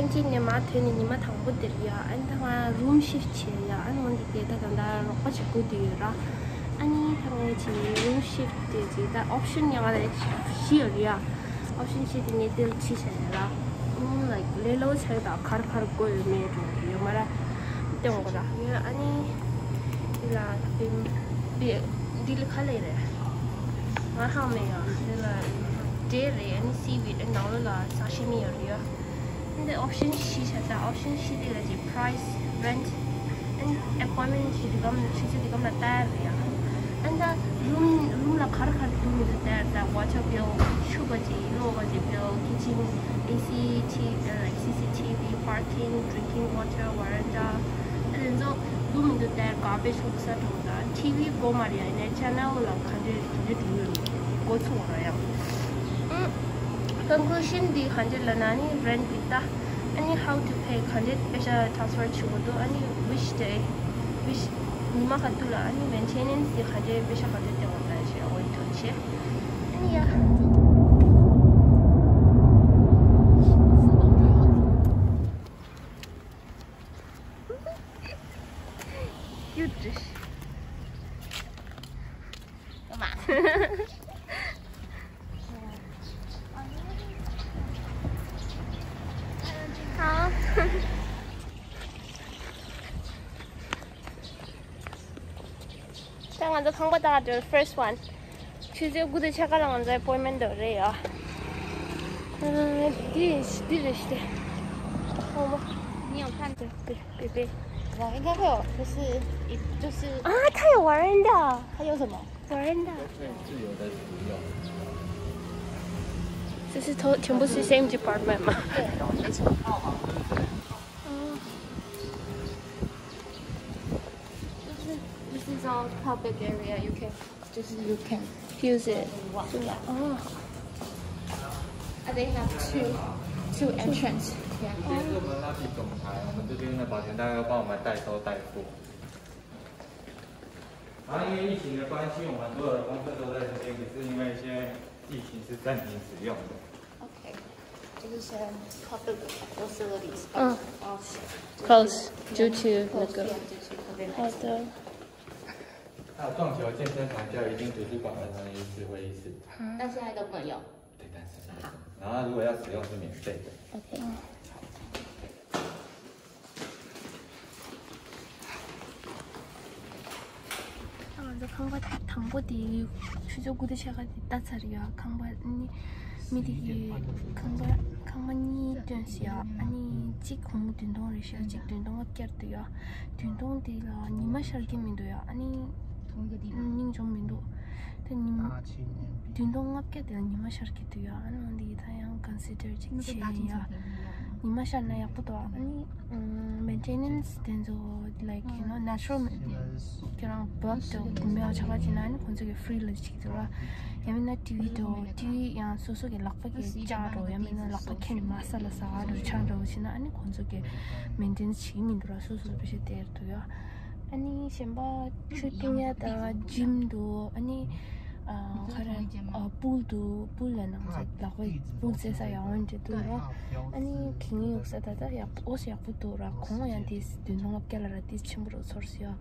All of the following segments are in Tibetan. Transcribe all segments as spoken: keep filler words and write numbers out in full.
གཅིག་ནས་མ་ཐོན་ནས་ཉི་མ་དང་པོ་དེར་ཡ། ཨ་ནི་ད་ང་རུམ་ཤིཕ་བྱས་ཡ། ཨ་ནི་འོན་ཏེ་དེ་ད་ད་ད་རོགས་པ་བྱེད་དགོས་དུས་ཡོད་ར། ཨ་ནི་ད་ངས་ཅིག་རུམ་ཤིཕ་དེ་ཅིག་ད་ཨོབ་ཤན་ཡང་ལ་བཞི་ཡོད་རེད་ཡ། ཨོབ་ཤན་བཞི་དེ་ངས་དེར་ཁྲིད་བྱས་ཡ་ར། ཨ་ནི་ལའིཀ་ལེ་ལོ་བྱས་ད་གར་གར་དགོས་ཡོད་མེད་འགྲོ་ཡོད་མ་ར། དེ་འོང་གོ་ར་ཡ། ཨ་ནི་དེ་ལ་དེ་དེ་འདི་ལ་ག་ལེ་རེད། ང་ཧང་མེད་ཡ། དེ་ལ་འབྲས་རེད། ཨ་ནི་སི་ཝིཌ། ཨ་ནི་ནང་ལོགས་ལ་ས་ཤི་མི་ཡོད་རེད་ཡ། འདི་ཨོབ་ཤན་བཞི་ཆགས་ད། ཨོབ་ཤན་བཞི་དེ་ལ་ཅིག་པ་རའི་སི། རེན་ཊི། ཨེན་ཌི་ཨེ་པོའིན་མེན་ཊི་ཞིག་དེ་གམ་ཆུ་ཚོད་དེ་གམ་ལ་ལྟ་ཡ་རེད་ཡ། ཨན་ད་རུམ་རུམ་ལ་གར་གར་འདུག་མི་འདུག་ལྟ་ཡ་རེད་ད། ཝ་ཊར་བིལ། ཕྱུ་པ་ཅིག་གློག་པ་ཅིག་བིལ། ཁི་ཆན། ཨེ་སི། ཊི་ལའིཀ་སི་སི་ཊི་ཝི། པར་ཀིང་། ཌི་རིང་ཀིང་ཝ་ཊར། ཝ་རན་ཌ། ཨ་དེ་ཚོ་འདུག་མི་འདུག་ལྟ་ཡ། གར་བེཇ་ཤོག་ས་དང་། ད་ཊི་ཝི་དགོས་མ་རེད་ཡ། ཡིན་ནའི་ཆེ་ནལ་ལ་ག་འདྲས་ག་འདྲས་འགྲོ་གི་ཡོད་མེད་འགོ་ཚུགས་པ་ར་ཡ། ཨུ། ཀོན་ཀུ་ལུ་ཤན་འདི་ག་འདྲས་ལབ་ན་ནི་རེན་ཊི་འདི་ལྟ། ཨ་ནི་how to pay ག་འདྲས་པེ་ཤ་ཊ་རན་སི་ཕར་བྱེད་དགོས་འདུག་ཨ་ནི་ཝིཆ་ཌེ་ཝིཆ་ཉི་མ་ག་དུས་ལ། ཨ་ནི་མེན་ཊེ་ནན་སི་འདི་ག་འདྲས་པེ་ཤ་ག་འདྲས་སྟེར་དགོས་ལབ་ཞེས་ཨ་ཝེ་ཊི་བྱེད། ཨ་ནི་ཡ། ཀིའུཊ་རེད། ཨ་མ། ད་ང་ཚོ་ཁང་པ་བལྟ་ག་འགྲོ། first one། ཆུ་ཚོད་དགུ་དང་ཕྱེད་ཀ་ལ་ང་ཚོ་ཨེ་པོའིན་མེན་ཊི་འདོད་རེད་ཡ། ཨ། འདི་འདི་རེད་ཤི་ཏེ། ཨོ་མ། 你有看这 པེ་པེ་པེ། 我应该会有，就是一就是啊，它有 veranda。它有什么？ Veranda。这是都全部是 same department 吗？对，没错。嗯。就是 this is all public area. You can 就是 you can use it. 真的哦。 And they have two two entrance. Yeah. 这是我们 lobby 总台，我们这边的保全大哥帮我们代收代付。然后因为疫情的关系，我们所有的公厕都在这边，可是因为现在疫情是暂停使用的。 OK，就是先 public facilities。嗯。哦，close due to 那个。好的。还有撞球、健身房、教育厅、图书馆、儿童游戏室、会议室。但现在都不能用。对，但是现在不能。然后如果要使用是免费的。 OK。 ང་ཚོ་ཁང་པ་དང་པོ་དེ་ཆུ་ཚོད་དགུ་དང་ཕྱེད་ཀ་དེ་ལྟ་ཚར་ཡ། ཁང་པ་ནི་མི་དེ་གི་ཁང་པ་ཁང་པ་གཉིས་སྟོན་ཟེར་ཡ། ཨ་ནི་གཅིག་སྒོར་མོ་བདུན་སྟོང་རེད་ཤག་གཅིག་བདུན་སྟོང་ལྔ་བརྒྱ་རེད་འདུག་ཡ། བདུན་སྟོང་དེ་ལ་ཉི་མ་ཤར་གྱི་མི་འདུག་ཡ། ཨ་ནི་སྙིང་རྗེ་མི་འདུག་ད་ཉི་མ་བདུན་སྟོང་ལྔ་བརྒྱ་དེ་ལ་ཉི་མ་ཤར་གྱི་འདུག་ཡ། ཨ་ནི་འོན་ཏེ་ད་ཡང་ཀོན་སི་ཌར་ཅིག་བྱས་ཡ། ཉི་མ་ཤར་ན་ཡག་པོ་འདུག་ཨ་ནི། ཨམ། maintenance དེ་ཚོ་like you know natural ཁྱེད་རང་བབ་དང་གོ་མེད་པ་ཆགས་པ་བྱས་ན་ཨ་ནི་ཁོང་ཚོ་གི་ཧྥི་རི་ལ་བྱེད་ཀྱི་འདུག་ར། ཡང་མིན་ན་ཊི་ཝི་དང་ཊི་ཝི་ཡང་སོ་སོ་གི་ལག་པ་གི་ལྕགས་འདྲ་བོ། ཡང་མིན་ན་ལག་པ་ཁྱེར་ནས་མ་ས་ལ་ཟ་ག་འདྲ་བོ་ཆགས་འདྲ་བོ་བྱས་ན་ཨ་ནི་ཁོང་ཚོ་གི་maintenance བྱེད་ཀྱི་མི་འདུག་ར། སོ་སོ་ལ་པེ་ཤ་སྟེར་འདུག་ཡ། ཨ་ནི་གཞན་པ་ཆུ་འཐུང་ཡ་དང་ཇིམ་འདུག་ཨ་ནི། ཨ། ག་རེ། ཨ། པུལ་འདུག་པུལ་ལབ་ན་ང་ཚོ་ལག་པས་པུལ་རྩེ་ས་ཡག་པོ་འདྲ་འདུག་ར། ཨ་ནི་གད་སྙིགས་གཡུག་ས་ད་ལྟ་ཡག་པོ་ཡག་པོ་འདུག་ར། གོང་ཡང་དེ་བདུན་སྟོང་ལྔ་བརྒྱ་ལ་ར། དེ་ཆེན་པོ་རུ་ཚོར་སོང་ཡ།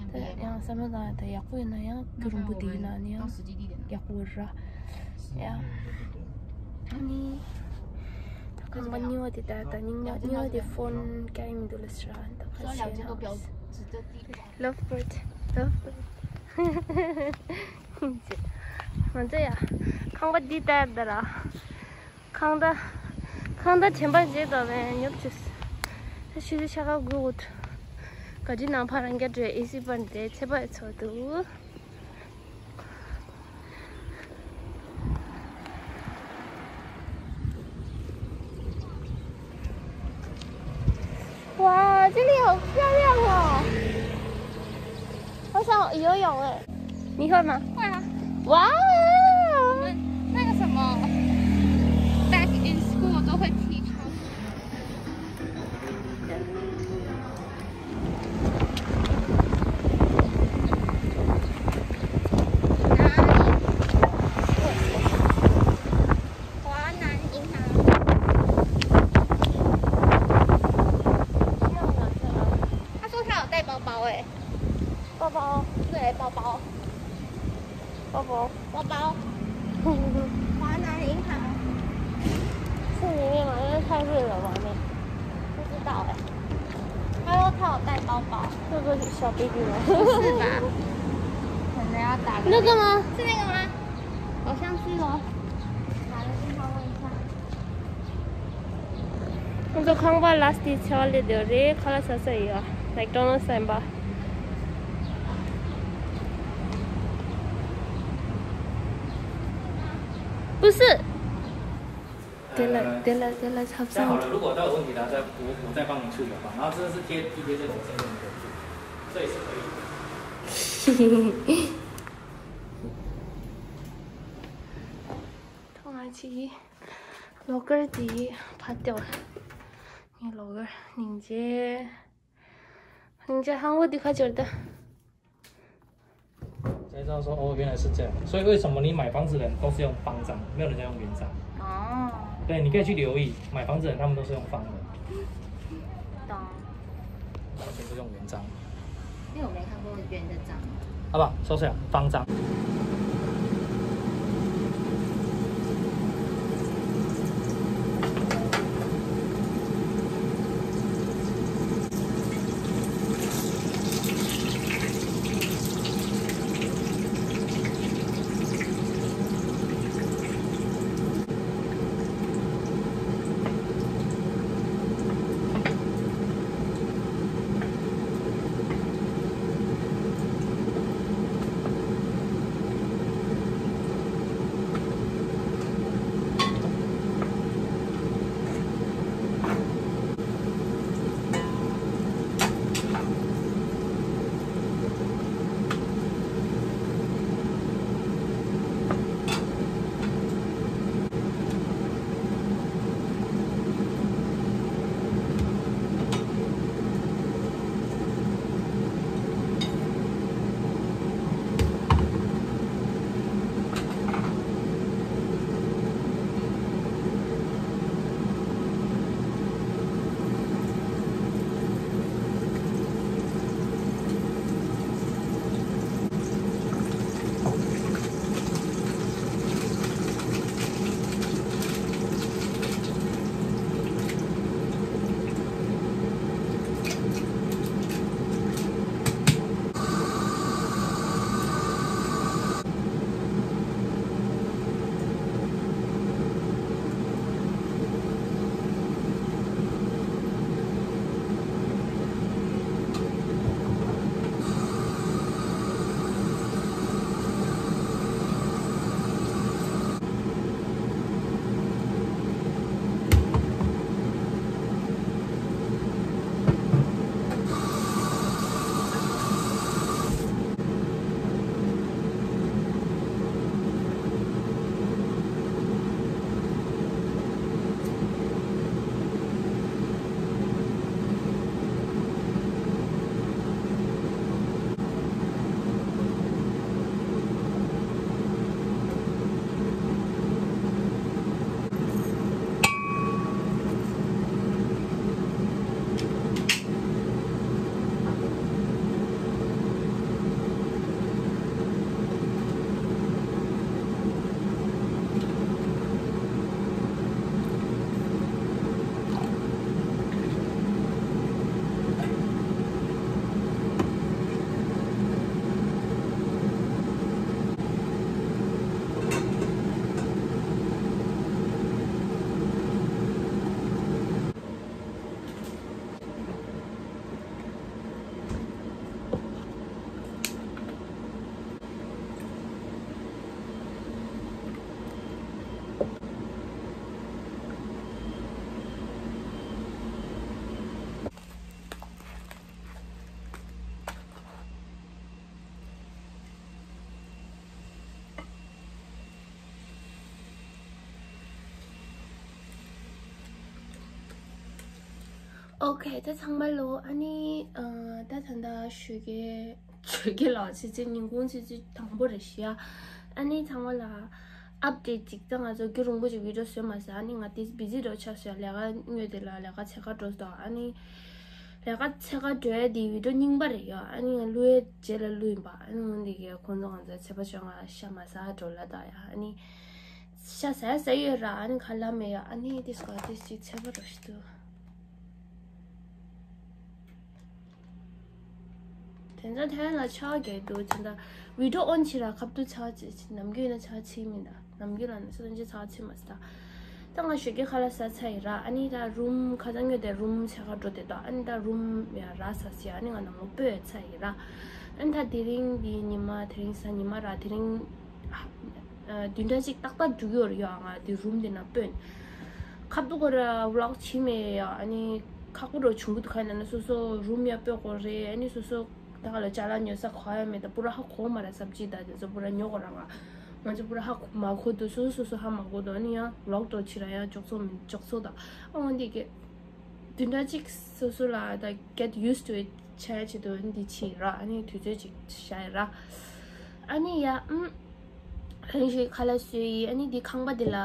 ད་ཡང་བསམ་བློ་བཏང་ཡ་ད་ཡག་པོ་ཡིན་ན་ཡང་རྒྱུན་རིང་པོ་དེ་ཡིན་ན་ནི་ཡང་ཡག་པོ་ར། ཡ། ཨ་ནི་ཁང་པ་གཉིས་པ་དེ་ད་ད་གཉིས་པ་གཉིས་པ་དེ་ཕོན་བཀལ་མི་འདུག་ལབ་ཟེར་ར། ད་ཁ་ཤས་ལབ། Lovebird། Lovebird། ང་ཚོ་ཡ་ཁང་པ་འདི་ལྟར་ད་ར། ཁང་ད་ཁང་ད་དྲན་པ་བརྗེད་དོ་བས་ཉོབ་ཅུས། ད་ཆུ་ཚོད་ཕྱེད་ཀ་སྒུག་འོ། ག་དྲི་ནང་ཕར་རང་རྒྱ་འགྲོ་ཨེ་སི་པར་འདྲེ་ཚེ་པ་ཚོ་འདུག 哇，这里好漂亮哦！好想游泳哎。你会吗？会啊。哇哦！我们那个什么，back in school 都会踢球。华南银行。对，包包，包包，包包。华南银行。是里面吗？因为太热了吧，那不知道哎。他说他有带包包。会不会是小 baby 吗？不是吧？可能要打个那个吗？是那个吗？好像是哦。打个电话问一下。 ང་ཚོ་ཁང་པ་ལ་སྟེ་ཆ་ལེ་དེ་རེད། ཁ་ལག་ཟ་ས་ཡོད། མེག་ཌོ་ནལ་ཟ་ཡིན་པ། 不是。དེ་ལ་དེ་ལ་དེ་ལ་ཆབ་གསང་། 这样好了，如果再有问题呢，再我我再帮您处理好吧。然后真的是贴一贴这个，我先跟你回复，这也是可以的。ཐོག་ང་ཚོའི་ལོ་ཀར་དེ་ཕར་སྟེར་བ། ངའི་ལོ་ཀར་སྙིང་རྗེ། སྙིང་རྗེ་ཧང་བོ་འདི་ཁ་སྦྱོར་ད། 才知道说哦，原来是这样。所以为什么你买房子的人都是用方章，没有人家用圆章？哦。对，你可以去留意，买房子的人他们都是用方的。懂。完全是用圆章。因为我没看过圆的章。好吧，收起来，方章。ཨོ་ཁེ། ད་ཚང་མ་ལོ། ཨ་ནི་ཨ་ད་ད་ལྟ་ཞོགས་ཀས་ཞོགས་ཀས་ལ་ཆུ་ཚོད་ཉིན་གུང་ཆུ་ཚོད་དང་པོ་རེད་ཤག་ཨ་ནི་ཚང་མ་ལ་ཨཔ་ཌེཊ་ཅིག་ད་ང་ཚོ་རྒྱུན་རིང་པོ་ཅིག་བི་ཌི་ཡོ་བཟོས་མ་སོང་། ཨ་ནི་ང་ཏིས་བི་ཛི་འདྲ་ཆགས་སོང་། ལས་ཀ་དངོས་དེ་ལ་ལས་ཀ་བྱེད་ག་འགྲོ་སོང་། ཨ་ནི་ ལས་ཀ་འཚོལ་ག་འགྲོ་ཡ་དེ་བི་ཌིའོ་རྙིང་པ་རེད་ཡ། ཨ་ནི་ང་བླུག་ཡ་རྗེས་ལ་བླུག་ཡིན་པ། ཨ་ནི་འོ་འདི་གས་ཁོང་ཚོ་ང་ཚོ་ཚེས་པ་བཅོ་ལྔ་ཤ་མ་ཟ་འགྲོ་ལ་ད་ཡ། ཨ་ནི་ཤ་ཟ་ཟ་ཡོད་ར། ཨ་ནི་ཁ་ལག་མེད་ཡ། ཨ་ནི་དེ་སྐོར་དེ་ཅིག་ཚེས་པ་རོ་ཞིག་འདུག་དེ་ཚོ་ཐལ་ལ་ཆགས་རྒྱག་འདུག་དེ་འདྲ་བི་ཌིའོ་ཨོན་བྱེད་ར། ཁ་ཐུག་ཆགས་ཅི་ནམ་རྒྱུན་ན་ཆགས་ཅི་མིན་ད། ནམ་རྒྱུན་ལ་ན་སོ་ཏན་ཅི་ཆགས་ཅི་མ་སྟ། ད་ང་ཞོགས་ཀས་ཁ་ལག་ཟ་ཚར་ཡིན་ར། ཨ་ནི་ད་རུམ་ཁ་སང་ཉོས་ཏེ་རུམ་ཆ་ག་འགྲོ་དེ་ད། ཨ་ནི་ད་རུམ་ཡ་ར་ཟ་ཟི། ཨ་ནི་ང་ནང་ལོགས་སྤོས་ཚར་ཡིན་ར། ཨ་ནི་ད་དེ་རིང་འདི་ཉི་མ་དེ་རིང་གཟའ་ཉི་མ་ར། དེ་རིང་ཨ་བདུན་ཕྲག་གཅིག་ཏག་ཏག་འགྲོ་གི་ཡོད་རེད་ཡ། ང་འདི་རུམ་འདི་ནང་སྤོས། ཁ་ཐུག་གོ་ར་ཝི་ལོག་བྱེད་མེད་ཡ། ཨ་ནི་ཁག་པོ་རོ་བྱུང་གི་འདུག་ཁ་ན་ན་སོ་སོ་རུམ་ཡ་སྤོས་དགོས་རེད། ཨ་ནི་སོ་སོ་ད་ག་ལ་ཅ་ལག་ཉོ་ས་གོ་ཡ་མེད། ད་པུ་ར་ཧ་གོ་མ་ར། སབ་ཇི་ད་དེ་ཚོ་པུ་ར་ཉོ་དགོས་ར། ང་ང་ཚོ་པུ་ར་ཧ་གོ་མ་གོ་འདུག་སོ་སོ་སོ་སོ་ཧ་མ་གོ་འདུག་ཨ་ནི་ཡང་ཝི་ལོག་འགྲོ་ཕྱིར་ར་ཡང་ཅོག་ཚོ་མི་ཅོག་ཚོ་ད། ཨ་འོ་འདི་གི་བདུན་ཕྲག་གཅིག་སོ་སོ་ལ་ད་get used to it བྱས་བྱེད་དུ་འདི་ཕྱིན་ར། ཨ་ནི་དུས་ཚོད་ཅིག་བཞག་ཡ་ར། ཨ་ནི་ཡ་ཨམ་ལྷན་ཞིག་ཁ་ལག་བཟོས་ཡིན། ཨ་ནི་འདི་ཁང་པ་འདི་ལ་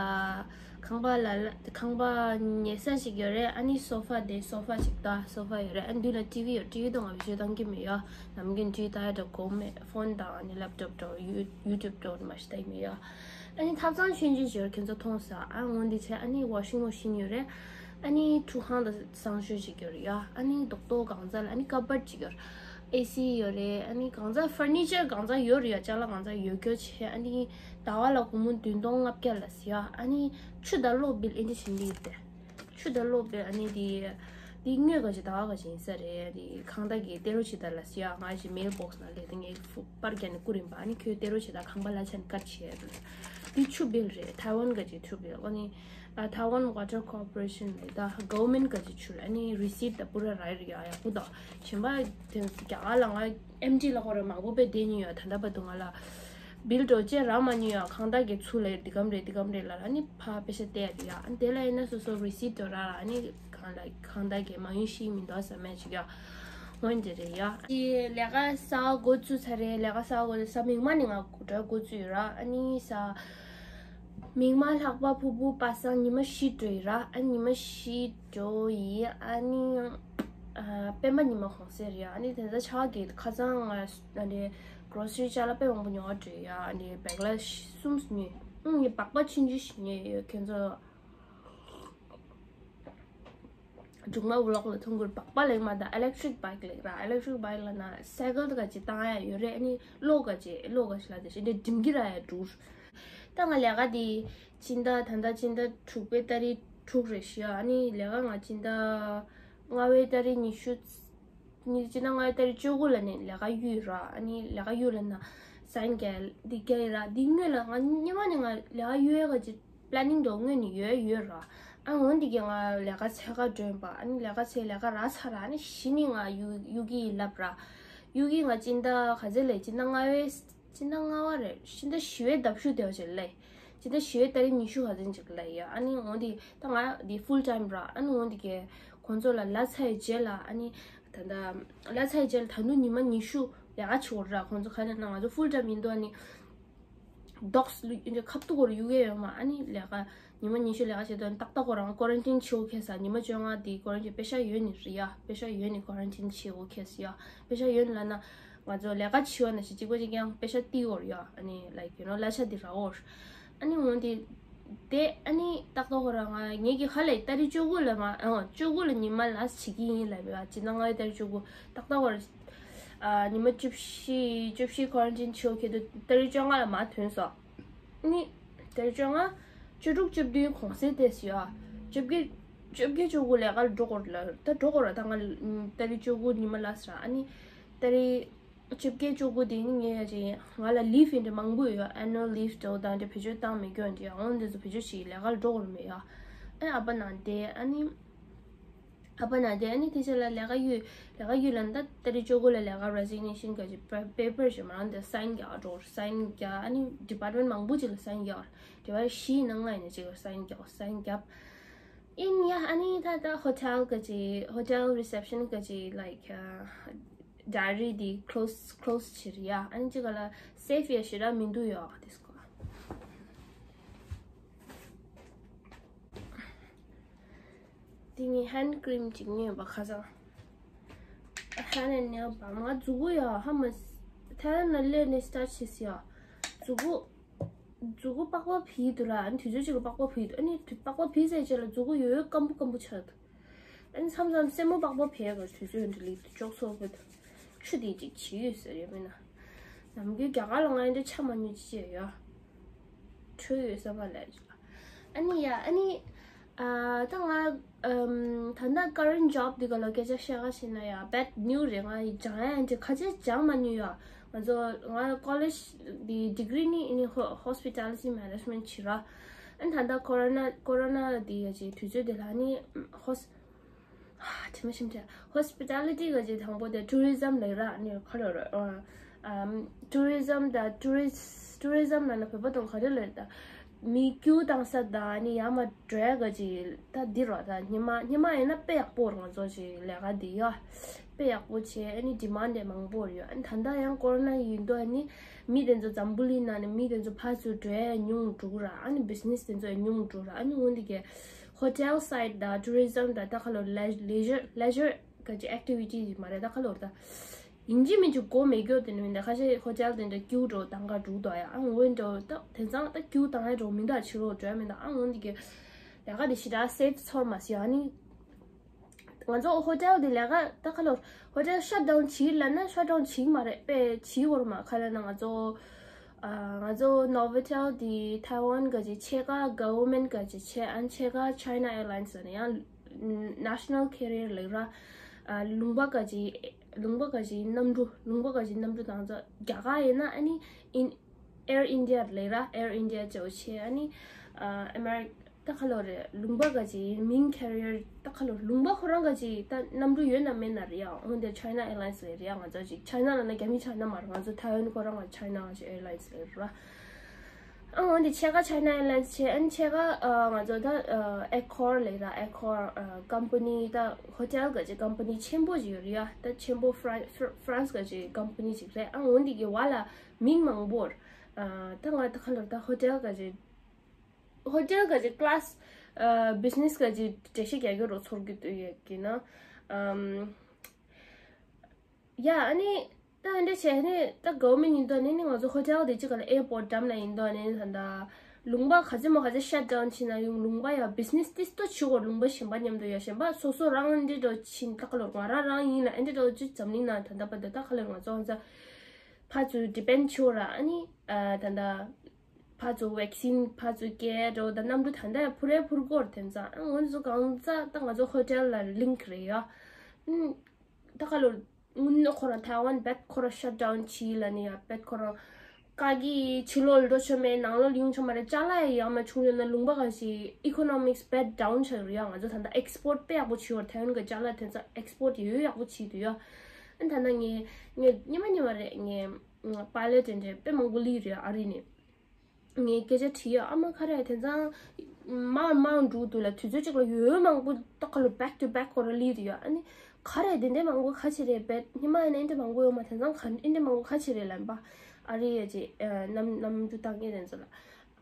ཁང་པ་ལ་ལ་ཁང་པ་ཉལ་ས་ཞིག་ཡོད་རེད། ཨ་ནི་སོ་ཕ་དེ་སོ་ཕ་ཞིག་ད་སོ་ཕ་ཡོད་རེད། ཨ་ནི་འདི་ལ་ཊི་ཝི་ཡོད། ཊི་ཝི་དང་ང་བི་ཌིའོ་བཏང་གི་མེད་ཡ། ནམ་རྒྱུན་ཊི་ཝི་ད་ཡ་འདྲ་གོ་མེད། ཕོན་དང་ཨ་ནི་ལེབ་ཊོབ་འགྲོ་ཡུ་ཡུ་ཊུབ་འགྲོ་མ་ཤི་ད་ཡི་མེད་ཡ། ཨ་ནི་ཐབ་ཚང་ཆུང་ཆུང་ཞིག་ཡོད། ཁྱོད་ཚོ་མཐོང་ས། ཨ་འོ་འདི་བྱས། ཨ་ནི་ཝ་ཤིང་མ་ཤིན་ཡོད་རེད། ཨ་ནི་ཁྲུས་ཁང་དང་གསང་སྤྱོད་ཅིག་ཡོད་རེད་ཡ། ཨ་ནི་རྡོག་རྡོག་གང་ཚ་ལ་ཨ་ནི་ཀ་བར་ཌི་ཅིག་ཡོད་རེད། ཨེ་སི་ཡོད་རེད། ཨ་ནི་གང་ཚ་ཕར་ནི་ཅར་གང་ཚ་ཡོད་རེད་ཡ། ཅ་ལག་གང་ཚ་ཡོད་རྒྱུ་བྱས། ཨ་ནི་ཟླ་བ་ལ་སྒོར་མོ་བདུན་སྟོང་ལྔ་བརྒྱ་ལ་ཟེར་ཡ། ཨ་ནི་ཆུ་དང་གློག་བིལ་ཨེ་འདྲ་བྱེད་འདི་ཡོད་དེ། ཆུ་དང་གློག་བིལ་ཨ་ནི་འདི་འདི་དངུལ་ག་ཅིག་ཟླ་བ་ག་ཅིག་ཡིན་ས་རེད། འདི་ཁང་བདག་གིས་སྟེར་རོགས་བྱེད་ད་ལ་ཟེར་ཡ། ང་ཞིག་མེལ་བོག་སི་ནང་སླེབས་ཏེ་ངས་པར་རྒྱག་ནས་བསྐུར་ཡིན་པ། ཨ་ནི་ཁྱོད་སྟེར་རོགས་བྱེད་ད། ཁང་པ་ལ་ཆ་ནས་ཀཊ་བྱས་ཡ་རེད། འདི་ཆུ་བིལ་རེད། ཐའེ་ཝན་ག་ཅིག་ཆུ་བིལ། ཨ་ནི། ཨ། Taiwan Water Corporation ལས་ད་གྷ་ཝར་མེན་ཊི་ག་ཅིག་ཆུ་ལ་ཨ་ནི་རི་སིཊ་ད་པུ་ར་རག་ཡ་ཡག་པོ་ད། གཞན་པ་དེ་རྒྱ་གར་ལ་ང་ཨེམ་ཊི་ལ་ཁོ་ར་མང་པོ་པས་བསྡད་མྱོང་ཡ། ད་ལྟ་བར་དུ་ང་ལ་བིལ་འགྲོ་ཅེས་རག་མ་མྱོང་ཡ། ཁང་བདག་གིས་ཚུར་ལ་འདི་གམ་རེད་འདི་གམ་རེད་ལ་ཨ་ནི་ཕ་པེ་ཤ་སྟེར་ཡ་དེ་ཡ། ཨ་ནི་དེ་ལ་ཡིན་ན་སོ་སོ་རི་སིཊ་འགྲོ་རག་ལ་ཨ་ནི་གང་ལ་ཁང་བདག་གིས་མ་ཡིན་ཤི་མི་འདུག་ཟ་མེད་ཅིག་ཡ། འོན་ཏེ་རེད་ཡ། ཨ་ནི་ལས་ཀ་གསར་པ་འགོ་བཙུགས་ཚར་རེད། ལས་ཀ་གསར་པ་འགོ་བཙུགས་ས་མིག་དམར་ནས་ང་འགྲོ་འགོ་བཙུགས་ཡོད་ར། ཨ་ནི་ས། མིག་དམར་ལྷག་པ་ཕུར་བུ་པ་སངས་ཉི་མ་བཞི་འགྲོ་ཡི་ར། ཨ་ཉི་མ་བཞི་འགྲོ་ཡི། ཨ་ནི་ཨ་སྤེན་པ་ཉི་མ་གུང་སེང་རེད་ཡ། ཨ་ནི་དེ་ཚོ་ཆ་གི་ཁ་སང་ང་ཨ་ནི་གྷོ་རོ་སི་རི་ཅ་ལག་དཔེ་མང་པོ་ཉོ་བ་འགྲོ་ཡ། ཨ་ནི་བེག་ལ་གསུམ་ཉོས། ཨ་ནི་སྦག་སྦག་ཆུང་ཆུང་ཞིག་ཉོས་ཡོད། ཁྱེད་ཚོ་མཇུག་མ་ཝི་ལོག་ལ་མཐོང་གི་རེད། སྦག་སྦག་ལེགས་མ་དང་ཨི་ལེག་ཊི་རིག་བྷའིཀ་ལེགས་ར། ཨི་ལེག་ཊི་རིག་བྷའིཀ་ལ་ན་སའི་ཀལ་དེ་ག་ཅིག་བཏང་ཡ་ཡོད་རེད། ཨ་ནི་གློག་ག་ཅིག་གློག་ག་ཅིག་ལ་དེ་བཞིན་དེ་འགྲིམ་གི་ར་ཡ་འགྲོ། ད་ང་ལས་ཀ་དེ་སྤྱི་ཟླ་ད་ལྟ་སྤྱི་ཟླ་དྲུག་པའི་ཏ་རིག་དྲུག་རེད་ཤག་ཨ་ནི་ལས་ཀ་ང་སྤྱི་ཟླ་ལྔ་པའི་ཏ་རིག་ཉི་ཤུ། ཉི་སྤྱི་ཟླ་ལྔ་པའི་ཏ་རིག་བཅུ་དགུ་ལ་ནས་ལས་ཀ་གཡུག་ར། ཨ་ནི་ལས་ཀ་གཡུག་ལ་ན་སའིན་རྒྱག་འདི་རྒྱག་ཡིན་ར། འདི་སྔོན་ལ་ང་སྔོན་མ་ནས་ང་ལས་ཀ་གཡུག་ཡ་ག་ཅིག་པི་ལེ་ནིང་འདྲ་སྔོན་ནས་ཡོད་ཡོད་ར། ཨ་འོ་འདི་གས་ང་ལས་ཀ་འཚོལ་ག་འགྲོ་ཡིན་པ། ཨ་ནི་ལས་ཀ་འཚོལ་ལས་ཀ་རག་ཚར་ར། ཨ་ནི་གཞི་ནས་ང་གཡུག་གཡུག་གི་ཡིན་ལབ་ར། གཡུག་གི་ང་སྤྱི་ཟླ་ག་ཚོད་ལས་སྤྱི་ཟླ་ལྔ་པའི་སྤྱི་ཟླ་ལྔ་པ་རེད། སྤྱི་ཟླ་བཞི་པའི་ཟླ་བཞུགས་དེ་བ་ཅིག་ལས། སྤྱི་ཟླ་བཞི་པའི་ཏ་རིག་ཉི་ཤུ་ག་ཚོད་ཅིག་ལ་ཡ། ཨ་ནི་འོ་འདི་ད་ང་འདི་ཕུལ་ཊའིམ་ར། ཨ་ནི་འོ་འདི་གས་ཁོང་ཚོ་ལ་ལབ་ཚར་རྗེས་ལ་ཨ་ནི་ད་ལྟ་ལབ་ཚར་རྗེས་ལ་ད་དུང་ཉི་མ་ཉི་ཤུ་ལས་ཀ་བྱེད་དགོས་ར། ཁོང་ཚོ་ག་རེ་ན་ང་ཚོ་ཕུལ་ཊའིམ་ཡིན་དུས་ཨ་ནི། རྡོག་སི་ལུ་ཁ་ཐུག་གོ་རུ་གཡུག་ཡས་ཡོད་མ། ཨ་ནི་ལས་ཀ་ཉི་མ་ཉི་ཤུ་ལས་ཀ་བྱེད་དོན་ཏག་ཏག་གོ་རང་ཀོ་རན་ཊིན་བྱེད་འོ་ཁེ་ས། ཉི་མ་བཅོ་ལྔ་དེ་ཀོ་རན་ཊིན་པེ་ཤ་ཡོད་ནི་རེད་ཡ། པེ་ཤ་ཡོད་ནི་ཀོ་རན་ཊིན་བྱེད་འོ་ཁེ་ས་ཡ། པེ་ཤ་ཡོད་ནི་ལ་ན་ང་ཚོ་ལས་ཀ་བྱེད་འོ་ན་ཞིག་གཅིག་པ་གཅིག་ཀྱང་པེ་ཤ་ཏི་འོ་ར་ཡ། ཨ་ནི་like you know གླ་ཆ་དེ་རག་འོ། ཨ་ནི་འོ་དེ་དེ་ཨ་ནི་ཏག་ཏག་གོ་རང་ང་ངེད་ཀྱི་ཧ་ལས་ཏ་རིག་བཅུ་དགུ་ལ་མ་ཨ་བཅུ་དགུ་ལ་ཉི་མ་ལ་བྱེད་ཀྱི་ཡིན་ལབ་ཡ། ཅི་ན་ང་ཡི་ཏ་རིག་བཅུ་དགུ་ཏག་ཏག་གོ་ར། ཨ་ཉི་མ་བཅུ་བཞི་བཅུ་བཞི་ཀོ་རན་ཊིན་བྱེད་འོ་ཁེ་དུ་ཏ་རིག་བཅོ་ལྔ་ལ་མ་ཐོན་སོ། ནི། དེར་བཅོ་ལྔ། བཅུ་དྲུག་བཅུ་བདུན་གུང་སེང་ཏེས་ཡོད། བཅོ་བརྒྱད། བཅོ་བརྒྱད་བཅུ་དགུ་ལས་ཀར་འགྲོ་དགོས་ལ་ད་འགྲོ་དགོས་ར། ད་ང་ཏ་རིག་བཅུ་དགུ་ཉི་མ་ལ་སྲ། ཨ་ནི། ཏ་རིག་བཅོ་བརྒྱད་བཅུ་དགུ་དེ་ནི་ངས་ཡ་ཅིག་ང་ལ་ལིབ་ཡིན་འདྲ་མང་པོ་ཡོད། ཨེ་ནུ་ལ་ལིབ་འདྲ་བོ་དང་འདྲ་བེད་སྤྱོད་བཏང་མེད་སྐྱོན་འདྲ་འོང་འདི་ཚོ་བེད་སྤྱོད་བྱེད་ལས་ཀར་འགྲོ་དགོས་མེད་ཡ། ཨ་ཨ་ཕ་ན་དེ་ཨ་ནི། ཨ་ཕ་ན་དེ་ཨ་ནི་དེ་ཆ་ལ་ལས་ཀ་གཡུག་ལས་ཀ་གཡུག་ལ་ད་ཏ་རིག་བཅུ་དགུ་ལ་ལས་ཀ་རེ་ཟི་ག་ནེ་ཤན་ག་ཅིག་པེ་པེ་པར་ཞིག་མ་རང་དེ་སའིན་རྒྱག་འགྲོ་སའིན་རྒྱག་ཨ་ནི་ཌི་པཱར་ཊི་མེན་ཊི་མང་པོ་ཅིག་ལ་སའིན་རྒྱག་དེ་བར་བཞི་ཡིན་ན་ལྔ་ཡིན་ན་ཅིག་ལ་སའིན་རྒྱག་སའིན་རྒྱབ་ཡིན་ཡ། ཨ་ནི་ད་ད་ཧོ་ཊེལ་ག་ཅིག་ཧོ་ཊེལ་རི་སེབ་ཤན་ག་ཅིག་ལའིཀ་ཌའི་རི་དེ་ཁི་ལོ་སི་ཁི་ལོ་སི་བྱེད་རེད་ཡ། ཨ་ནི་ཅིག་ག་ལ་སེབ་ཡ་ཞེ་དྲག་མི་འདུག་ཡ། དེ་སྐོར། དེ་ངས་ཧེན་ཌི་ཀི་རིམ་ཅིག་ཉོས་པ་ཁ་སང་། ཧ་ནས་ནས་བ་ང་མཛུ་གུ་ཡ་ཧ་མ་ཐའི་ལན་ལ་སླེབས་ནས་སི་ཊར་ཊི་བྱས་ཡ། མཛུ་གུ་མཛུ་གུ་པགས་པ་བིས་འདུག་ར། ཨ་ནི་དུས་ཚོད་ཅིག་ལ་པགས་པ་བིས་འདུག་ཨ་ནི་དུ་པགས་པ་བིས་ཚར་རྗེས་ལ་མཛུ་གུ་ཡོད་ཡོད་སྐམ་པོ་སྐམ་པོ་ཆགས་འདུག་ཨ་ནི་མཚམས་མཚམས་སེན་མོ་པགས་པ་བིས་ག་དུས་ཚོད་འདི་ལི་ཅོག་ཚོགས་པ་འདུག་ཆུ་དེ་ཅིག་བྱིས་ཡོད་ཟེར་ཡོད་མིན་ན། ནམ་རྒྱུན་རྒྱ་གར་ལ་ང་ཡི་འདྲ་ཆ་མ་ཉུང་ཅི་བྱས་ཡོད། ཁྲོས་ཡོད་ས་མ་ལས། ཨ་ནི་ཡ་ཨ་ནི། ཨ་ད་ང་ཨམ་ད་ལྟ་current job འདི་ག་ལ་སྐད་ཆ་བཤད་ག་ཕྱིན་ན་ཡ་bad news རེད། ང་ཡི་སྦྱང་ཡ་འདི་ཁ་ཆེ་སྦྱང་མ་ནུས་ཡ། ང་ཚོ་ང་college འདི་degree ནི་ཨ་ནི་ho- hospitality management བྱེད་ར། ཨ་ནི་ད་ལྟ་corona corona འདི་ཡ་ཅིག་དུས་ཚོད་དེ་ལ་ནི་hos- དྲི་མ་ཞིམ་ཆེ། Hospitality ག་ཅིག་དང་པོ་དེ་tourism ལབ་ར་ནི་ཁ་ལོ་ར། ཨམ་tourism དང་tourist tourism ལབ་ན་བོད་པ་དང་ག་རེ་ལབ་རེད་ད། མི་ཀིའུ་བཏང་ས་དང་ནི་ཡར་མར་འགྲོ་ཡ་ག་ཅིག་ད་འདི་རོ། ད་ཉི་མ་ཉི་མ་ཡིན་ན་དཔེ་ཡག་པོ་རེད། ང་ཚོ་ཅིག་ལས་ཀ་འདི་ཡ་དཔེ་ཡག་པོ་བྱས། ཨ་ནི་demand དེ་མང་པོ་རེད་ཡ། ཨ་ནི་ད་ལྟ་ཡང་corona ཡིན་དུས་ཨ་ནི་མི་དེ་ཚོ་འཛམ་བུ་གླིང་ནང་ནས་མི་དེ་ཚོ་ཕར་ཚུར་འགྲོ་ཡ་ཉུང་འགྲོ་གི་ར། ཨ་ནི་business དེ་ཚོ་ཡང་ཉུང་འགྲོ་ར། ཨ་ནི་འོན་ཏེ་གི་hotel side དང་tourism དང་ད་ཁ་ལོ་leisure leisure ག་ཅིག་activity ཡིན་མ་རེད། ད་ཁ་ལོ་ར་ད། ཡིན་གཅིག་མིན་གཅིག་སྒོ་མེད་རྒྱུ་དེ་ནི་མིན་ད། ཁ་ཤས་hotel དེ་འདྲ་ཀིའུ་འགྲོ་དང་ག་འགྲོ་དོ་ཡ། ཨ་འོན་འགྲོ་ད་དེང་སང་ད་ཀིའུ་དང་ཡ་འགྲོ་མི་འདྲ་ཕྱི་ལོགས་འགྲོ་ཡ་མི་འདྲ། ཨ་འོན་དེ་གི་ལས་ཀ་དེ་ཞེ་དྲག་safe ཚོར་མ་སོང་། ཨ་ནི་ང་ཚོ་hotel དེ་ལས་ཀ་ད་ཁ་ལོ་hotel shutdown བྱེད་ལབ་ན་shutdown བྱེད་མ་རེད། དཔེ་བྱེད་འོར་མ་ཁ་ལ་ན་ང་ཚོ་ཨ་ང་ཚོ་Novotel དེ་Taiwan ག་ཅིག་ཕྱེད་ཀ་government ག་ཅིག་བྱས། ཨ་ནི་ཕྱེད་ཀ་China Airlines ལ་ནི་ཡང་national carrier ལབ་ར། ཨ་ལུང་པ་ག་ཅིག་ལུང་པ་ག་ཅིག་གནམ་གྲུ་ལུང་པ་ག་ཅིག་གནམ་གྲུ་དང་ཚོ་རྒྱ་གར་ཡིན་ན་ཨ་ནི་in Air India ལབ་ར། Air India ཅོ་ཆེ། ཨ་ནི་ཨ་America ད་ཁ་ལོ་རེད། ལུང་པ་ག་ཅིག་མིང་carrier ད་ཁ་ལོ་ལུང་པ་ཁོ་རང་ག་ཅིག་ད་གནམ་གྲུ་ཡོད་ན་མེད་ན་རེད་ཡ། འོན་ཏེ་China Airlines ལབ་རེད་ཡ། ང་ཚོ་ཅིག་China ལབ་ན་རྒྱ་མི་China མ་རེད། ང་ཚོ་ཐའེ་ཝན་ཁོ་རང་ང་China ང་ཅིག་Airlines ལབ་ར། ཨ་འོན་ཏེ་ཕྱེད་ཀ་China Airlines བྱས། ཨ་ནི་ཕྱེད་ཀ་ཨ་ང་ཚོ་ད་ཨ་Accor ལབ་ར། Accor ཨ་company ད་hotel ག་ཅིག་company ཆེན་པོ་ཅིག་ཡོད་རེད་ཡ། ད་ཆེན་པོ་Fran- Fr- France ག་ཅིག་company ཅིག་རེད། ཨ་འོན་ཏེ་གི་བ་ལ་མིང་མང་པོ་རེད། ཨ་ད་ང་ད་ཁ་ལོ་ད་hotel ག་ཅིག hotel ག་ཅིག་class ཨ་business ག་ཅིག་འགྲེལ་བཤད་རྒྱག་རྒྱུ་རོ་ཚོར་གི་འདུག་ཡ་གི་ན། ཨམ། ཡ་ཨ་ནི་ད་འདྲ་བྱས་ནི་ད་government ཡིན་དོ་ནི་ནི་ང་ཚོ་hotel དེ་གཅིག་ག་ལ་airport འགྲམ་ལ་ཡིན་དོ་ནི་ད་ད་ལུང་པ་ག་ཚོད་མོ་ག་ཚོད་shut down བྱས་ན་ཡང་ལུང་པ་ཡ་business ཏིས་ཏོ་བྱེད་དགོས། ལུང་པ་གཞན་པ་མཉམ་དུ་ཡ་གཞན་པ་སོ་སོ་རང་འདི་འགྲོ་ཕྱིན་ད་ག་ལོར་ང་རང་རང་ཡིན་ལ་ཨ་འདི་འགྲོ་ཅི་འཛམ་གླིང་ན་ད་ད་པ་ད་ད་ག་ལོར་ང་ཚོ་ང་ཚོ་ཕར་ཚུར་depend བྱེད་དགོས་ར། ཨ་ནི་ཨ་ད་ད་ཕར་ཚུར་vaccine ཕར་ཚུར་སྐྱེལ་འགྲོ་ད་གནམ་གྲུ་ད་ད་ཡ་འཕུར་ཡ་འཕུར་དགོས་ར། དེ་ཚང་ཨ་ང་ཚོ་གང་ཚ་ད་ང་ཚོ་hotel ལ་link རེད་ཡ། ཨ་ད་ག་ལོར་དངོས་གནས་ཁོ་རང་ཐའེ་ཝན་བེད་ཁོ་རང་shut down བྱས་ལ་ནི་ཡ་བེད་ཁོ་རང་བཀག་གི་ཕྱི་ལོགས་ལ་འགྲོ་ཆོག་མེད། ནང་ལོགས་ལ་ཡོང་ཆོག་མ་རེད། ཅ་ལག་ཡ་ཡག་མ་བྱུང་ཡོད་ན་ལུང་པ་ག་ཞིག་economics བེད་down ཆགས་རེད་ཡ། ང་ཚོ་ད་ལྟ་export དཔེ་ཡག་པོ་བྱས་ཡོད། ཐའེ་ཝན་གི་ཅ་ལག་དེ་ཚོ་export ཡོད་ཡག་པོ་བྱས་འདུག་ཡ། ཨ་ད་ལྟ་ངས་ངས་ཉི་མ་ཉི་མ་རེད་ངས་pilot དེ་འདྲས་དཔེ་མང་པོ་ལི་རེད་ཨ་རི་ནས། ངས་སྐད་ཆ་དྲིས་ཡོད། ཨ་མ་ག་རེ་དེ་ཚང་མར་མར་འགྲོ་འདུག་ལ་དུས་ཚོད་གཅིག་ལ་ཡོད་མང་པོ་ཏག་ཁ་ལོ་back to back ཁོ་ར་ལི་རེད་ཡོད། ཨ་ནི་ག་རེ་དེ་འདྲས་མང་པོ་ག་ཅི་རེད་བེད་ཉི་མ་ཡིན་ན་ཨེ་འདྲས་མང་པོ་ཡོད་མ། དེ་ཚང་ག་ཨེ་འདྲས་མང་པོ་ག་ཅི་རེད་ལབ་པ། ཨ་རི་ཡ་ཅི་གནམ་གནམ་གྲུ་བཏང་མཁན་དེ་ཚོ་ལ་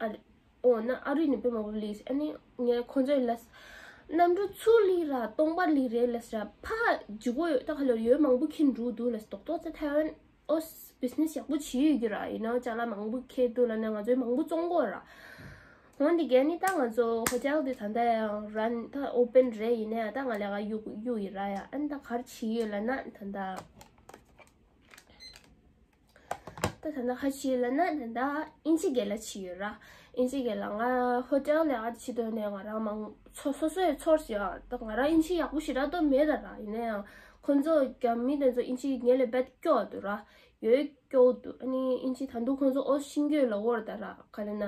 ཨ་རི་ཨོ་ན་ཨ་རི་ནས་དཔེ་མང་པོ་ལི། ཨ་ནི་ངས་ཁོ་ཚོའི་ལ་གནམ་གྲུ་ཚུར་ལི་ར་སྟོང་པ་ལི་རེད་ལ་ས་ཕ་ཇུ་གོ་ཡོད་ཏག་ཁ་ལོ་ཡོད་མང་པོ་ཁྱེར་འགྲོ་འདུག་ལ་ཏོག་ཏོག་ཚ་ཐའེ་ཝན། ཨོ་business ཡག་པོ་བྱེད་ཡོད་ཀྱི་ར། ཡིན་ནའང་ཅ་ལག་མང་པོ་ཁྱེར་འདུག་ལབ་ནས་ང་ཚོས་མང་པོ་བཙོང་གི་ཡོད་ར། འོན་ཏེ་གལ་ནི་ད་ང་ཚོ་hotel དེ་ད་ལྟ་ཡང་run ད་open རེད། ཡིན་ནའང་ད་ང་ལས་ཀ་གཡུག་གཡུག་ཡིན་ར་ཡ། ཨ་ནི་ད་ག་རེ་བྱེད་ཡོད་ལབ་ན་ད་ལྟ་ད་ད་ལྟ་ག་རེ་བྱེད་ཡོད་ལབ་ན་ད་ལྟ་དབྱིན་ཇི་སྒེར་ལ་བྱེད་ཡོད་ར། དབྱིན་ཇི་སྒེར་ལ་ང་hotel ལས་ཀ་བྱེད་དོན་ནས་ང་རང་མང་ཚོ་སོ་སོའི་ཚོར་ཞིག་ཨ་ད་ང་རང་དབྱིན་ཇི་ཡག་པོ་ཞེ་དྲག་ཏོ་མེད་ད་ར། ཡིན་ནའང་ཁོ་ཚོ་རྒྱ་མི་དེ་ཚོ་དབྱིན་ཇི་ངེད་ལས་བེད་སྐྱོ་འདུག་ར། ཡོད་སྐྱོ་འདུག་ཨ་ནི་ཨིན་ཇི་ད་དུང་ཁོང་ཚོ་ཨོ་ཤིང་གོས་ལ་འོར་ད་ར་ག་ལེ་ན་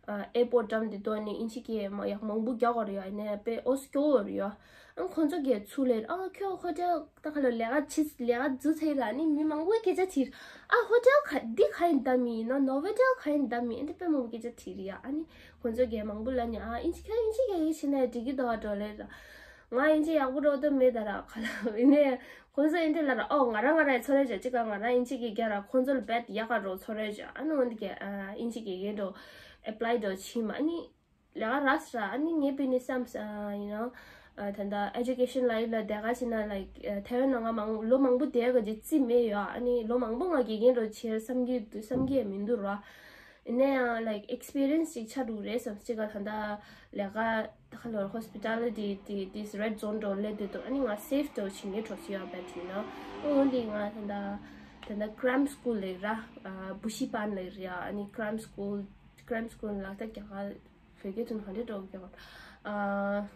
ཨེ་པོར་འགྲམ་དེ་དོ་ནི་ཨིན་ཇི་གི་མ་ཡག་མང་པོ་རྒྱག་གོ་རེད་ཡ། ཨ་ནི་དཔེ་ཨོ་སྐྱོ་བོ་རེད་ཡ། ཨ་ཁོང་ཚོ་གི་ཚུར་ལེར་ཨ་ཁྱོད་ཧོ་ཊེལ་ད་ག་ལེ་ལས་ཀ་ཆི་ལས་ཀ་འཛུ་ཚེ་ར་ནི་མི་མང་པོའི་སྐད་ཆ་དྲིས། ཨ་ཧོ་ཊེལ་ག་འདི་ག་ཡིན་ད་མི་ཡིན་ན་ནོ་ཝེ་ཊེལ་ག་ཡིན་ད་མི་ཨ་འདི་དཔེ་མང་པོ་སྐད་ཆ་དྲིས་རེད་ཡ། ཨ་ནི་ཁོང་ཚོ་གི་མང་པོ་ལ་ནི་ཨ་ཨིན་ཇི་ཁྱོད་ཨིན་ཇི་གི་ཡིན་ཕྱིན་ན་འགྲིག་གི་འདུག་ཨ་འགྲོ་ལེ་ར། ང་ཨིན་ཇི་ཡག་པོ་འགྲོ་འདོད་མེད་ད་ར་ག་ལ་ཡིན་ནའི། ཁོང་ཚོ་ཨིན་ཇི་ལ་ར་ཨོ་ང་རང་ང་རང་ཚོར་རེ་བྱ་ཅི་ག་ང་རང་ཨིན་ཇི་གི་རྒྱ་ར་ཁོང་ཚོ་ལ་བེད་ཡག་ག་རོ་ཚོར་རེ་བྱ། ཨ་ནི་འོན་ཏེ་ཨིན་ཇི་གི་གེ་འགྲོ་ཨེ་པ་ལའི་འགྲོ་ཕྱིན་མ་ཨ་ནི་ལས་ཀ་ར་ས་ར། ཨ་ནི་ངའི་པི་ནི་བསམ་ས་ཡིན་ནོ། ཨ་ད་ལྟ་ཨེ་ཇུ་ཀེ་ཤན་ལའིན་ལ་བསྡད་ག་ཕྱིན་ན་ལའིཀ་ཐའེ་ཝན་ནང་ང་མང་ལོ་མང་པོ་བསྡད་ག་ཅིག་རྩིས་མེད་ཡོད། ཨ་ནི་ལོ་མང་པོ་ང་དགེ་རྒན་རོ་བྱེད་བསམ་གྱི་བསམ་གྱི་མི་འདུག་ར། ཡིན་ན་ཡང་ལའིཀ་ཨེག་སི་པི་རི་ཡན་སི་ཅིག་ཆགས་འགྲོ་གི་རེད་བསམ། གཅིག་ག་ད་ལྟ་ལས་ཀ་ད་ག་ལོར་ཧོ་སི་པི་ཊ་ལི་ཊི་དེ་དེ་རེཌ་ཛོན་འགྲོ་སླེབས་དུས་དུ་ཨ་ནི་ང་སེབ་འགྲོ་བྱེད་ངེས་འགྲོ་བྱེད་ཡོད་པ་དེ་ཡིན་ན། ཨོ་འདི་ང་ད་ལྟ་ད་ལྟ་ཀྲམ་སི་ཀུལ་ལ་ཡོད་ར། བུ་ཤི་པན་ལ་ཡོད་ར། ཨ་ནི་ཀྲམ་སི་ཀུལ་ཀྲམ་སི་ཀུལ་ལ་ད་རྒྱ་གར་བོད་སྐད་དུ་ག་འདྲས་འགྲོ་རྒྱ་གར།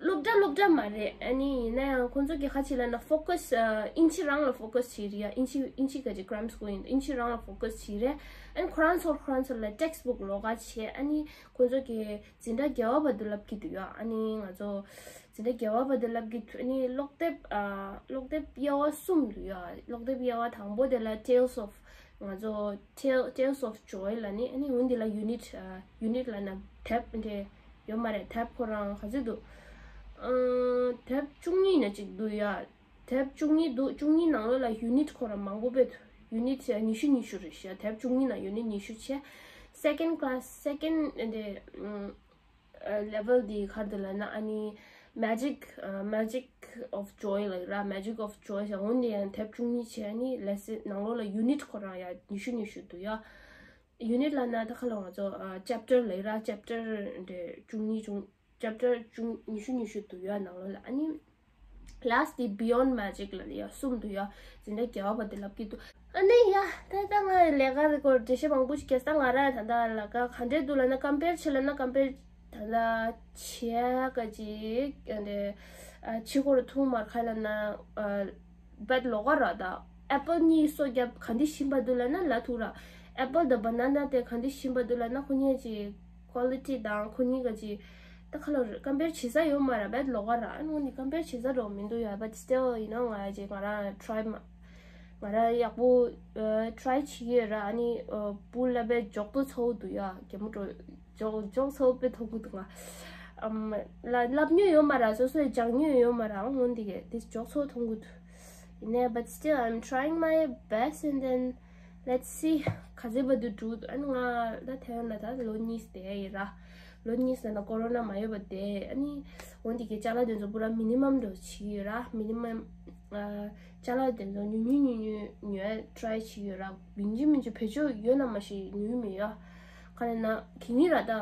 སློབ་གྲྭ་སློབ་གྲྭ་མ་རེད། ཨ་ནི་ཡིན་ན་ཡང་ཁོང་ཚོ་གི་ཁ་ཆེ་ལ་ན་ཕོ་ཀ་སི་ཨིན་ཇི་རང་ལ་ཕོ་ཀ་སི་བྱེད་རེད་ཡ། ཨིན་ཇི་ཨིན་ཇི་ག་ཅིག་ཀྲམ་སི་ཀུལ་ཡིན་ཨིན་ཇི་རང་ལ་ཕོ་ཀ་སི་བྱེད་རེད། ཨ་ནི་ཁོ་རང་ཚོར་ཁོ་རང་ཚོ་ལ་ཊེག་སི་བུག་ལོགས་ཀ་བྱས། ཨ་ནི་ཁོང་ཚོ་གི་འཛིན་གྲྭ་བརྒྱད་པ་བར་དུ་བསླབ་ཀྱི་འདུག་ཡ། ཨ་ནི་ང་ཚོ་འཛིན་གྲྭ་བརྒྱད་པ་བར་དུ་བསླབ་ཀྱི་འདུག་ཨ་ནི་ཀློག་དེབ་ཨ་ཀློག་དེབ་དབྱེ་བ་གསུམ་འདུག་ཡ། ཀློག་དེབ་དབྱེ་བ་དང་པོ་དེ་ལ་Tales of ང་ཚོ་Tale- Tales of Joy ལ་ནི། ཨ་ནི་འོན་འདི་ལ་ཡུ་ནིཊ་ཨ་ཡུ་ནིཊ་ལ་ན་དེབ་འདྲ་ཡོད་མ་རེད། དེབ་ཁོ་རང་ག་ཚོད་འདུག་ཨ་དེབ་བཅུ་གཉིས་ན་ཅིག་འདུག་ཡ། དེབ་བཅུ་གཉིས་འདུག་བཅུ་གཉིས་ནང་ལོགས་ལ་ཡུ་ནིཊ་ཁོ་རང་མང་པོ་དཔེ་འདུག་ཡུ་ནིཊ་ཉི་ཤུ་ཉི་ཤུ་རེད་ཤག་དེབ་བཅུ་གཉིས་ནང་ཡུ་ནིཊ་ཉི་ཤུ་བྱས། སེ་ཀེན་ཌི་ཀ་ལ་སི་སེ་ཀེན་ཌི་འདི་ཨ་ལེ་ཝལ་འདི་ག་རེ་འདུག་ལབ་ན། ཨ་ནི་Magic ཨ་Magic of Joy ལབ་ར། Magic of Joy ཟེར། འོ་འདི་ཡང་དེབ་བཅུ་གཉིས་བྱས། ཨ་ནི་ལེ་སི་ནང་ལོགས་ལ་ཡུ་ནིཊ་ཁོ་རང་ཡང་ཉི་ཤུ་ཉི་ཤུ་འདུག་ཡ། ཡུ་ནིཊ་ལབ་ན་ད་ག་ལ་ང་ཚོ་ཨ་ཅེབ་ཊར་ལབ་ར། ཅེབ་ཊར་འདི་བཅུ་གཉིས་བཅུ་ཅེབ་ཊར་བཅུ་ཉི་ཤུ་ཉི་ཤུ་འདུག་ཡ་ནང་ལོགས་ལ། ཨ་ནི་ལ་སི་ཊི་དེ་Beyond Magic ལབ་ཡ་གསུམ་འདུག་ཡ། འཛིན་གྲྭ་བརྒྱད་པ་བར་དུ་བསླབ་ཀྱི་འདུག་ཨ་ནི་ཡ་ད་ལྟ་ང་ལས་ཀ་དེ་སྐོར་འགྲེལ་བཤད་མང་པོ་ཞིག་རྒྱག་ས། ང་རང་ད་ལྟ་ལས་ཀ་ག་འདྲས་འདུག་ལབ་ན། ཀམ་པེར་བྱེད་ལབ་ན་ཀམ་པེར་ད་ལྟ་བྱེད་ག་ཅིག་འདི་ཕྱི་སྐོར་ཐུང་མར་ཁ་ལབ་ན་བད་ལོག་ག་ར། ད་ཨེ་པལ་གཉིས་སོ་བརྒྱབ་ག་འདི་ཞིམ་པ་འདུག་ལབ་ན་ལབ་ཐུབ་ར། ཨེ་པལ་དང་བ་ན་ན་དེ་ག་འདི་ཞིམ་པ་འདུག་ལབ་ན་ཁོ་གཉིས་ཀྱི་ཀོ་ལི་ཊི་དང་ཁོ་གཉིས་ཀ་ཅིག་ད་ཁ་ལོ་ཀམ་པེར་བྱེད་ས་ཡོད་མ་ར། བད་ལོག་ག་ར། ཨ་ནི་འོ་ནི་ཀམ་པེར་བྱེད་ས་འགྲོ་མི་འདུག་ཡ། བད་སི་ཊིལ་ཡིན་ན་ང་ཅིག་ང་རང་ཊི་རའི་མ་ང་རང་ཡག་པོ་ཨ་ཊི་རའི་བྱེད་ཀྱི་ཡོད་ར། ཨ་ནི་ཨ་བུ་ལ་བད་འཇོག་ཏུ་ཚོ་འདུག་ཡ། གད་མོ་འགྲོ་འཇོག་འཇོག་ཚོ་དཔེ་མཐོང་གི་འདུག་ང་ཨམ་ལ་ལབ་མྱོང་ཡོད་མ་ར། སོ་སོས་སྦྱང་མྱོང་ཡོད་མ་ར། འོ་འདི་གས་དེ་འཇོག་ཚོ་མཐོང་གི་འདུག་ཡིན་ནའི་but still I'm trying my best and then let's see ག་ཚོད་བར་དུ་འགྲོ། ཨ་ནི་ང་ད་ཐའེ་ཝན་ལ་ད་ལོ་གཉིས་བསྡད་ཡིན་ར། ལོ་གཉིས་ལ་ན་ཀོ་རོ་ན་མ་ཡོད་པ་བསྡད། ཨ་ནི་འོ་འདི་གའི་ཅ་ལག་དེ་ཚོ་པུ་ར་མི་ནི་མམ་འགྲོ་བྱེད་ཀྱི་ཡོད་ར། མི་ནི་མམ་ཅ་ལག་དེ་ཚོ་ཉུང་ཉུང་ཉུང་ཉུང་ཉོ་ཡ་ཊི་རའི་བྱེད་ཀྱི་ཡོད་ར། ཡིན་གཅིག་མིན་གཅིག་བེད་སྤྱོད་ཡོད་ན་མ་ཤེས་ཉོས་མེད་ཡ། ག་རེ་ན་གི་ནི་ར་ད།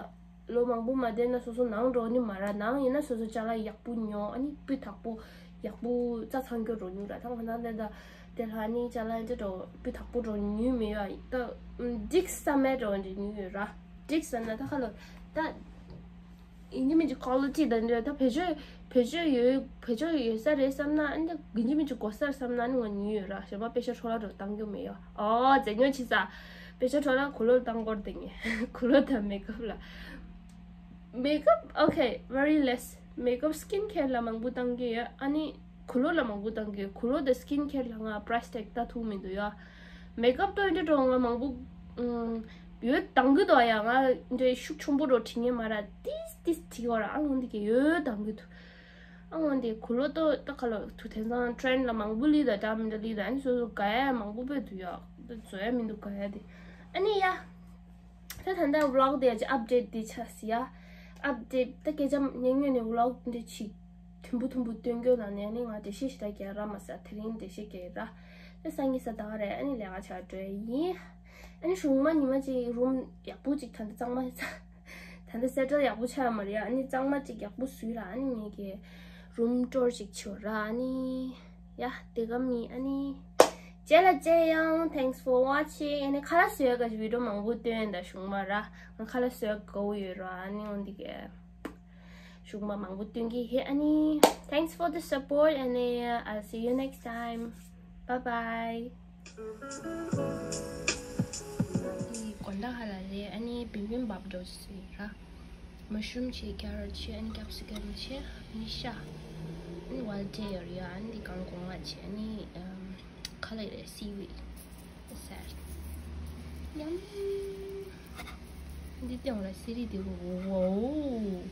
ལོ་མང་པོ་མ་བསྡད་ན་སོ་སོ་ནང་འགྲོ་ནི་མ་ར། ནང་ཡིན་ན་སོ་སོ་ཅ་ལག་ཡག་པོ་ཉོ། ཨ་ནི་སྤུས་དག་པོ་ཡག་པོ་རྩ་ཚང་སྐྱོར་འགྲོ་ཉུག་ར། ད་ང་ད་ད་དེ་ལ་ནི་ཅ་ལག་འདི་འགྲོ་སྤུས་དག་པོ་འགྲོ་ཉུག་མེད་ཡ། ད་འགྲིག་ས་མེད་འགྲོ་འདི་ཉུག་ཡོད་ར། འགྲིག་ས་ན་ད་ཁ་ལོ་ད་ཡིན་གཅིག་མིན་གཅིག་ཀོ་ལི་ཊི་དང་འདྲ། ད་བེད་སྤྱོད་བེད་སྤྱོད་ཡོད་བེད་སྤྱོད་ཡོད་ས་རེད་བསམ་ན། ཨ་ནི་ད་ཡིན་གཅིག་མིན་གཅིག་དགོས་ས་རེད་བསམ་ན་ཨ་ནི་ང་ཉུག་ཡོད་ར། གཞན་པ་པེ་ཤ་འཕྲོ་བརླག་འགྲོ་བཏང་རྒྱུ་མེད་ཡ། ཨོ་རྫས་ཉོ་བྱེད་ས། པེ་ཤ་འཕྲོ་བརླག་གུ་ལོར་བཏང་སྐོར་དེ་ངས་གུ་ལོར་དང་མེག་ཨབ་ལ། མེག་ཨབ་okay very less། མེག་ཨབ་སི་ཀིན་ཁེར་ལ་མང་པོ་བཏང་གི་ཡོད། ཨ་ནི་གུ་ལོར་ལ་མང་པོ་བཏང་གི་ཡོད། གུ་ལོར་དང་སི་ཀིན་ཁེར་ལ་ང་པ་རའི་སི་ཊེག་ལྟ་ཐུབ་མི་འདུག་ཡ། མེག་ཨབ་ཏོ་འདྲ་འགྲོ་ང་མང་པོ་ཡོད་བཏང་གི་འདུག་ཡ། ང་འདྲ་ཤུགས་ཆེན་པོ་འགྲོ་བྲིས་ངེས་མ་ར། ཏིས་ཏིས་བྲིས་གོ་ར། ཨ་ནི་འདི་གི་ཡོད་བཏང་གི་འདུག་ཨ་འོན་ཏེ་གུ་ལོ་ཏོ་ད་ག་ལོ་ཐུ་དེང་སང་ཊྲེན་ལ་མང་པོ་ལི་ད་འདྲ་མི་འདྲ་ལི་ད། ཨ་ནི་སོ་སོ་ག་ཡ་མང་པོ་བོད་དུ་ཡོད་ད་བཟོ་ཡ་མི་འདུག་ག་ཡ་དེ། ཨ་ནི་ཡ་ད་ད་ལྟ་ཝི་ལོག་དེ་ཡ་ཅི་ཨབ་ཌེཊ་དེ་ཆགས་སི་ཡ། ཨབ་ཌེཊ་ད་སྐད་ཆ་ཉན་ཉན་ནས་ཝི་ལོག་འདི་ཆི་ཐུམ་བུ་ཐུམ་བུ་སྟོན་རྒྱུ་ན་ནས། ཨ་ནི་ང་འགྲེལ་བཤད་ཞིག་ད་རྒྱག་ར་མ་ཟ། དེ་རིང་འགྲེལ་བཤད་རྒྱག་ར། ད་སང་གི་ས་ད་ག་རེད། ཨ་ནི་ལས་ཀ་ཆགས་འགྲོ་ཡ་ཡིན། ཨ་ནི་གཞུང་མ་ཉི་མ་ཅིག་རུམ་ཡག་པོ་ཅིག་ད་ད་གཙང་མ་ད་ད་སེ་ཊལ་ཡག་པོ་ཆགས་མ་རེད། ཨ་ནི་གཙང་མ་ཅིག་ཡག་པོ་བཟོས་ར། ཨ་ནི་ངེད་ཀྱི་རུམ་ཊུར་ཅིག་བྱེད་ར། ཨ་ནི་ཡ་དེ་ག་མི་ཨ་ནི་རྗེས་ལ་མཇལ་ཡོང་། Thanks for watching. ཨ་ནི་ཁ་ལག་བཟོ་ཡ་ག་ཅིག་བི་ཌིའོ་མང་པོ་སྟོན་ད་གཞུང་མ་ར། ང་ཁ་ལག་བཟོ་ཡ་དགའ་བོ་ཡོད་ར། ཨ་ནི་འོན་ཏེ་ག་གཞུང་མ་མང་པོ་སྟོན་གི་ཧེ། ཨ་ནི་thanks for the support and uh, I'll see you next time. Bye bye. ཨི་གོན་ད་ཧ་ལ་ལེ། ཨ་ནི་བིམ་བིམ་བབ་འགྲོ་ཟེར་ར། མ་ཤུམ་ཆེ་ཀེ་རོཊ་ཆེ། ཨ་ནི་ཀེབ་སི་ཀམ་ཆེ། ཨ་ནི་ཤ། ཨ་ནི་ཝལ་ཊི་ཡོད་ར་ཡ། ཨ་ནི་འདི་གང་གོང་ང་ཆེ། ཨ་ནི་ཨམ་ཁ་ལ་ཡོད་སི་ཝིཌ་ཟེར། ཡམ། འདི་སྟེང་ལ་སི་རི་འདི་ཝོ་ཝོ།